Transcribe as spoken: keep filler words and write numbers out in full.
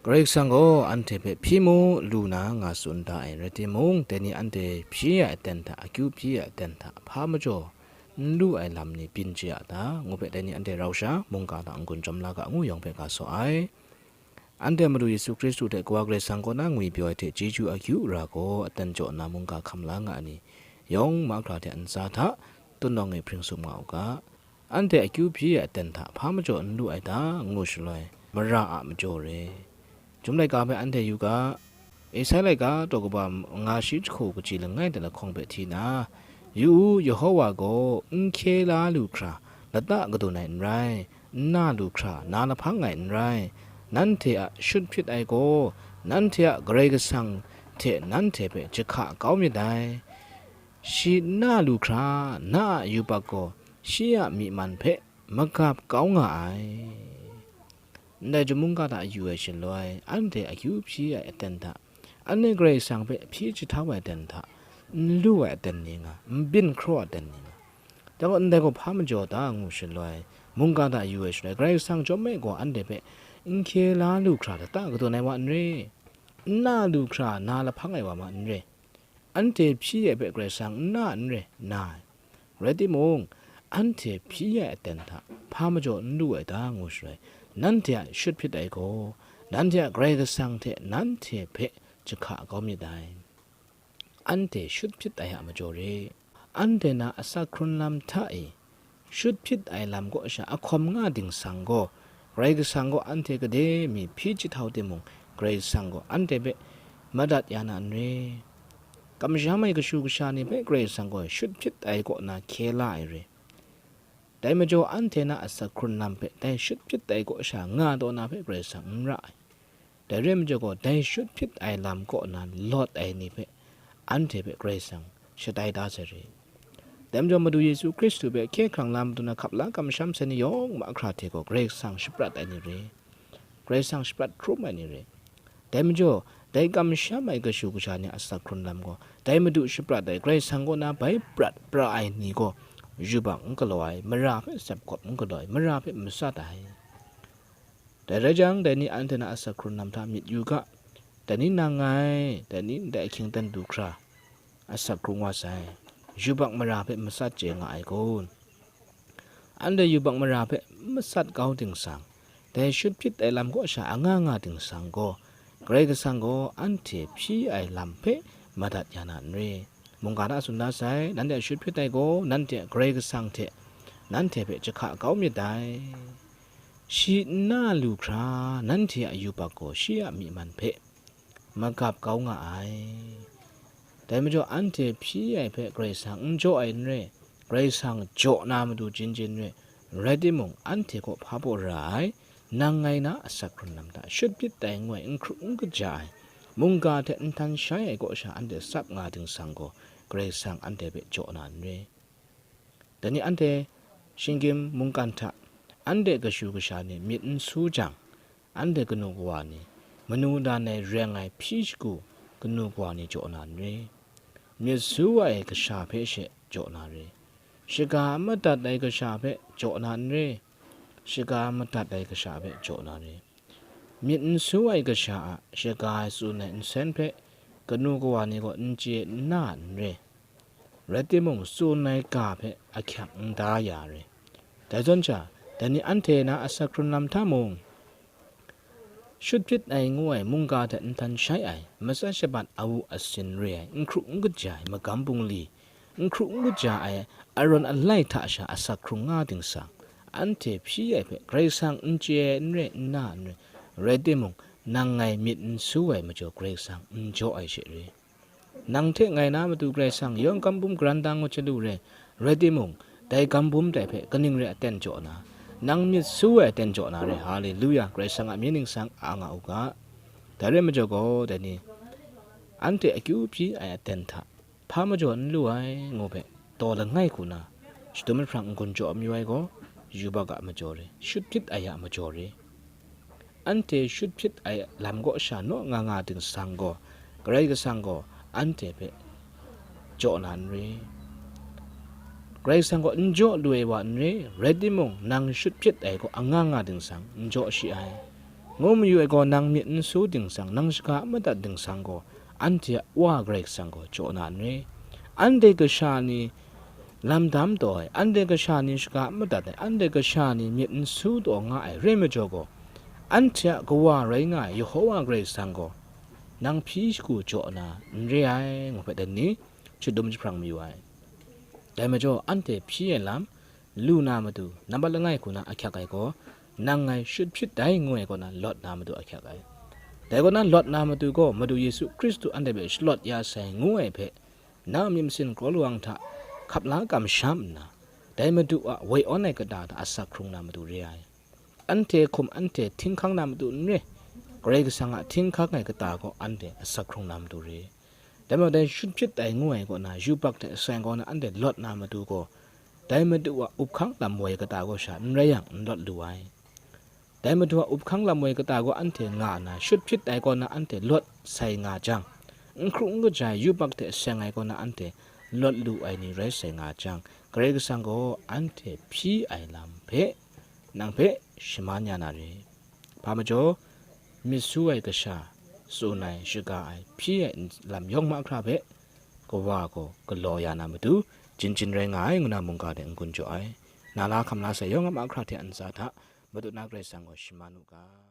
Karai Kasang gaw anhte hpe hpyi mu lu na nga tsun da ai rai timung, dai ni anhte hpyi ai aten hta, akyu hpyi ai aten hta, hpa majaw n lu ai lam ni byin chye a ta? Ngu hpe dai ni anhte rau sha mungga hta n-gun chyawm la ga ngu yawng hpe ga saw ai. Anhte Madu Yesu Hkristu hte Kawa Karai Kasang kaw na ngwipyaw ai hte chyeju akyu ra gaw, aten jaw nna mungga hkam la nga ai ni yawng mahkra hte ntsa hta, tutnawng e hpring sum nga u ga. Anhte akyu hpyi ai aten hta hpa majaw n lu ai ta? Ngu shaloi, mara a majaw re. Chyum laika hpe anhte yu ga, Esai laika daw kaba nga shi jahku kaji langai hte lahkawng hpe hti na, yu u, Yehowa gaw n hkye la lu hkra, lata kadun ai n rai, n na lu hkra, na lahpang ai n rai, nanhte a shut hpyit ai gaw, nanhte a Karai Kasang hte nanhte hpe jahka kau myit dai. Shi n na lu hkra, na a yubak gaw shi a myi man hpe magap kau nga ai. Ndai chyum mungga hta yu ai shaloi, anhte akyu hpyi ai aten hta, anhte Karai Kasang hpe hpyi jahtau ai aten hta, n lu ai aten ni nga, n byin hkraw ai aten ni nga, dai gaw ndai gaw hpa majaw ta? Ngu shaloi, mungga hta yu ai shaloi, Karai Kasang chyawm e gaw anhte hpe n hkye la lu hkra lata kadun ai wa n re, n na lu hkra na lahpang ai wa ma n re, anhte hpyi ai hpe Karai Kasang n na n re, na ai. Rai timung, anhte hpyi ai aten hta hpa majaw n lu ai ta? Ngu shaloi, nanhte a shut hpyit ai gaw, nanhte a Karai Kasang hte nanhte hpe jahka kau myit dai. Anhte shut hpyit ai a majaw re. Anhte na asak hkrun lam hta e shut hpyit ai lam kaw sha ahkawm nga dingsang gaw, Karai Kasang gaw anhte gade mi hpyi jahtau timung, Karai Kasang gaw anhte hpe madat ya na n re. Kamsham ai kashu kasha ni hpe Karai Kasang gaw shut hpyit ai kaw na hkye la ai re. Dai majaw anhte na asak hkrun lam hpe dai shut hpyit ai kaw sha nga taw na hpe Karai Kasang n ra ai. Dai re ai majaw gaw, dai shut hpyit ai lam kaw na lawt ai ni hpe, anhte hpe Karai Kasang shatai da sai re. Dai majaw Madu Yesu Hkristu hpe hkye hkrang la madun na hkap la kamsham sai ni yawng mahkra hte gaw Karai Kasang shaprat ai ni re. Karai Kasang shaprat hkrum ai ni re. Dai majaw, dai kamsham ai kashu kasha ni a asak hkrun lam gaw, dai Madu shaprat ai Karai Kasang kaw na bai prat pra ai ni gaw, yubak n galaw ai, mara hpe sepgawp n galaw ai, mara hpe matsat ai. Dai rai jang, dai ni anhte na asak hkrun lam hta myit yu ga, dai ni nang ngai, dai ni ndai ahkying dan du hkra, asak hkrung wa sai, yubak mara hpe matsat chye nga ai kun? Anhte yubak mara hpe matsat kau dingsang, dai shut hpyit ai lam kaw sha anga nga dingsang gaw, Karai Kasang gaw anhte hpyi ai lam hpe madat ya na n re. Mungga hta tsun da sai, nanhte a shut hpyit ai gaw, nanhte a Karai Kasang hte nanhte hpe jahka kau myit dai. Shi n na lu hkra, nanhte a yubak gaw shi a myi man hpe magap kau nga ai. Dai majaw, anhte hpyi ai hpe Karai Kasang n jaw ai n re, Karai Kasang jaw na matu jin jin re, rai timung, anhte kaw hpa baw ra ai, nang ngai na asak hkrun lam hta shut hpyit ai ngu ai n hkru n kaja ai, mungga hte nhtan shai ai kaw sha anhte tsap nga dingsang gaw, Karai Kasang anhte hpe jaw na n re. Dai ni anhte shinggyim mungkan hta anhte kashu kasha ni myit n su jang, anhte kanu kawa ni, manu dan ai reng ai hpyi shagu kanu kawa ni jaw na n re. Myit su ai kasha hpe she jaw na re. Shaga a madat ai kasha hpe jaw na n re. Shaga a madat ai kasha hpe jaw na re. Myit n su ai kasha a shaga ai tsun ai nsen hpe kanu kawa ni gaw n chye n na n re. Rai timung, tsun ai ga hpe ahkyak n da ya re. Dai zawn sha, dai ni anhte na asak hkrun lam hta mung, shut hpyit ai ngu ai mungga hte nhtan shai ai, matsat shabat awu asin re ai, n hkru n kaja ai magam bungli, n hkru n kaja ai arawn alai hta sha asak hkrung nga dingsang, anhte hpyi ai hpe Karai Kasang n chye ai n re, n na n re, rai timung, nang ngai myit n su ai majaw Karai Kasang n jaw ai she re. Nang hte ngai na matu Karai Kasang yawng gam bum karan da ngut chyalu re, rai timung, dai gam bum dai hpe kaning re aten jaw na, nang myit su ai aten jaw na re. Haleluya! Karai Kasang a mying ningsang a nga u ga. Dai re majaw gaw, dai ni anhte akyu hpyi ai aten hta hpa majaw n lu ai ngu hpe, taw langai hku na shadum jahprang n-gun jaw mayu ai gaw, yubak a majaw re, shut hpyit ai a majaw re. Anhte shut hpyit ai lam kaw sha naw nga nga dingsang gaw, Karai Kasang gaw anhte hpe jaw na n re. Karai Kasang gaw n jaw lu ai wa n re, rai timung, nang shut hpyit ai gaw anga nga dingsang n jaw shi ai. ngu mayu ai gaw, nang myit n su dingsang, nang shaga n madat dingsang gaw, anhte a Wa Karai Kasang gaw jaw na n re. Anhte kasha ni lam dam taw ai, anhte kasha ni shaga n madat ai, anhte kasha ni myit n su taw nga ai rai majaw gaw, anhte a Kawa rai nga ai Yehova Karai Kasang gaw nang hpyi shagu jaw na n re ai, ngu hpe dan ni shadum jahprang mayu ai. Dai majaw, anhte hpyi ai lam lu na matu, nambat langai hku na ahkyak ai gaw, nang ngai shut hpyit dai ngu ai kaw na lawt na matu ahkyak ai. Dai kaw na lawt na matu gaw, Madu Yesu Hkristu anhte hpe shalawt ya sai ngu ai hpe, na a myit masin kraw lawang hta hkap la kamsham nna, dai Madu a woi awn ai kata hta asak hkrung na matu re ai. Anhte hkum anhte htinghkang na matu n re, Karai Kasang a htinghkang ai kata gaw anhte asak hkrung na matu re. Dai majaw, dai shut hpyit ai ngu ai kaw na, yubak hte aseng kaw na anhte lawt na matu gaw, dai Madu a up hkang lam woi kata gaw sha n rai yang, n lawt lu ai. Dai Madu a up hkang lam woi kata gaw anhte nga nna, shut hpyit ai kaw na anhte lawt sai nga jang, n hkru n kaja ai yubak hte aseng ai kaw na anhte lawt lu ai ni rai sai nga jang, Karai Kasang gaw anhte hpyi ai lam hpe, nang hpe shaman ya na re. Hpa majaw, myit su ai kasha, tsun ai, shaga ai, hpyi ai lam yawng mahkra hpe, Kawa gaw galaw ya na matu, jin jin rai nga ai, ngu na mungga de n-gun jaw ai. Na la hkam la sai yawng a mahkra hte a ntsa hta, Madu na Karai Kasang gaw shaman u ga.